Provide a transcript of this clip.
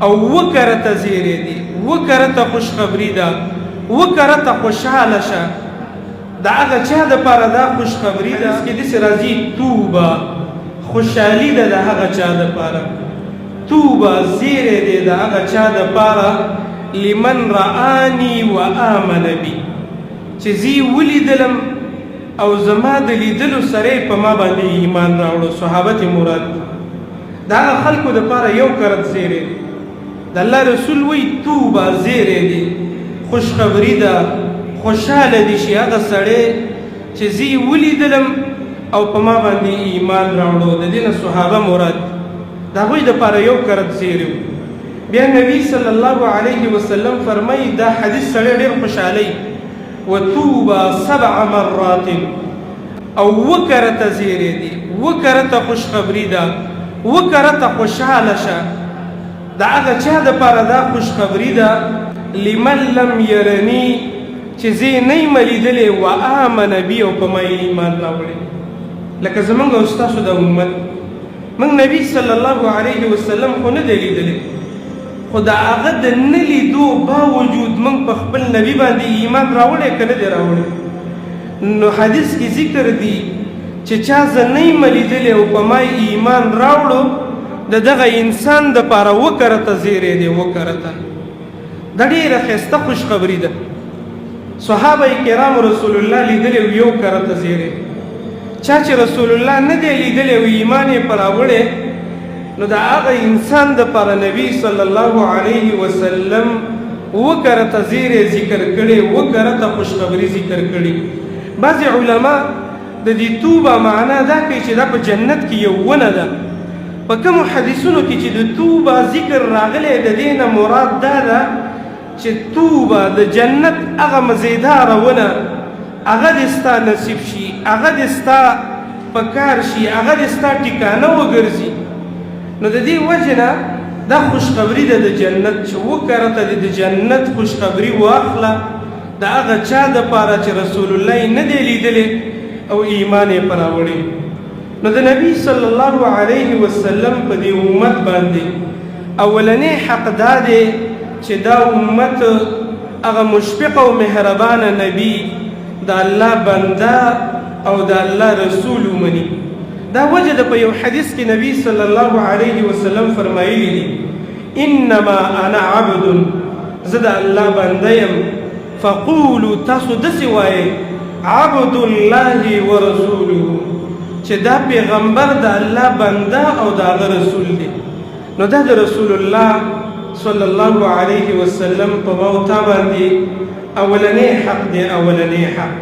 او وکرته زیری دی، وکرته خوشخبری ده، وکرته خوشحاله شه. د هغه چا دپاره دا خوشخبری ده کې داسې راځي، توبه خوشحالي ده د هغه چا دپاره، توبه زیری دی د هغه چا دپاره، لمن رآني وآمن بي، چې زه یې ولیدلم او زما د لیدلو سره یې په ما باندې ایمان راوړو. صحابه ترې مراد دي. د هغه خلکو دپاره یو کرت زیری دی. د الله رسول وایي توبه زیری دی، خوشخبری ده، خوشحاله دي شي هغه سړی چې زه یې ولیدلم او په ما باندې ایمان راوړو. د دې نه صحابه مراد دي، د هغوی دپاره یو کرت زیری و. بیا نبی صلی الله علیه وسلم فرمایي، دا حدیث سړی ډېر خوشحالوي، وتوبه سبع مرات، او وکرته زیری دی، وکرته خوشخبری ده، وکرته خوشحاله شه. د هغه چا دپاره دا خوشخبری ده، لمن لم یرني، چې زه یې نه یم لیدلی، وآمن بي، او په ما یې ایمان راوړی. لکه زمونږ او ستاسو د امت، موږ نبی صلی الله علیه وسلم خو نه دی لیدلی، خو د هغه د نه لیدو باوجود موږ په خپل نبی باندې ایمان راوړی که نه دی راوړی؟ نو حدیث کې ذکر دی چې چا زه نه یم لیدلی او په ما ایمان راوړو، د دغه انسان دپاره وکرته زیری دی، وکرته. دا ډېره ښایسته خوشخبري ده. صحابه کرام رسول الله لیدلی او یو کرته زیری، چا چې رسول الله نه دی لیدلی او ایمان یې پر راوړی، نو د هغه انسان دپاره نبی صلی الله علیه وسلم وکرته زیری ذکر کړی، وکرته خوشخبري ذکر کړي. بعضې علما د دې توبه معنا دا کوي چې دا په جنت کې یو ونه ده. په کومو حدیثونو کې چې د توبه ذکر راغلی، د دې نه مراد دا ده چې توبه د جنت هغه مزیداره ونه، هغه دې ستا نصیب شي، هغه دې ستا په کار شي، هغه دې ستا ټیکانه وګرځي. نو د دې وجې نه دا خوشخبري ده د جنت، چې وکرته دې د جنت خوشخبري واخله د هغه چا دپاره چې رسول الله یې نه دی لیدلی او ایمان یې پر راوړی. نو د نبی صلی الله علیه وسلم په دې امت باندې اولنی حق دا دی چې دا امت هغه مشفق او مهربانه نبی د الله بنده او د الله رسول ومني. دا وجه ده په یو حدیث کې نبی صلی الله علیه وسلم فرمایلی دي، انما انا عبد، زه د الله بنده یم، فقولوا، تاسو داسې وایئ، عبد الله ورسوله، چې دا پیغمبر د الله بنده او د هغه رسول دی. نو دا د رسول الله صلی الله علیه وسلم په ما او تا باندې اولنی حق دی، اولنی حق.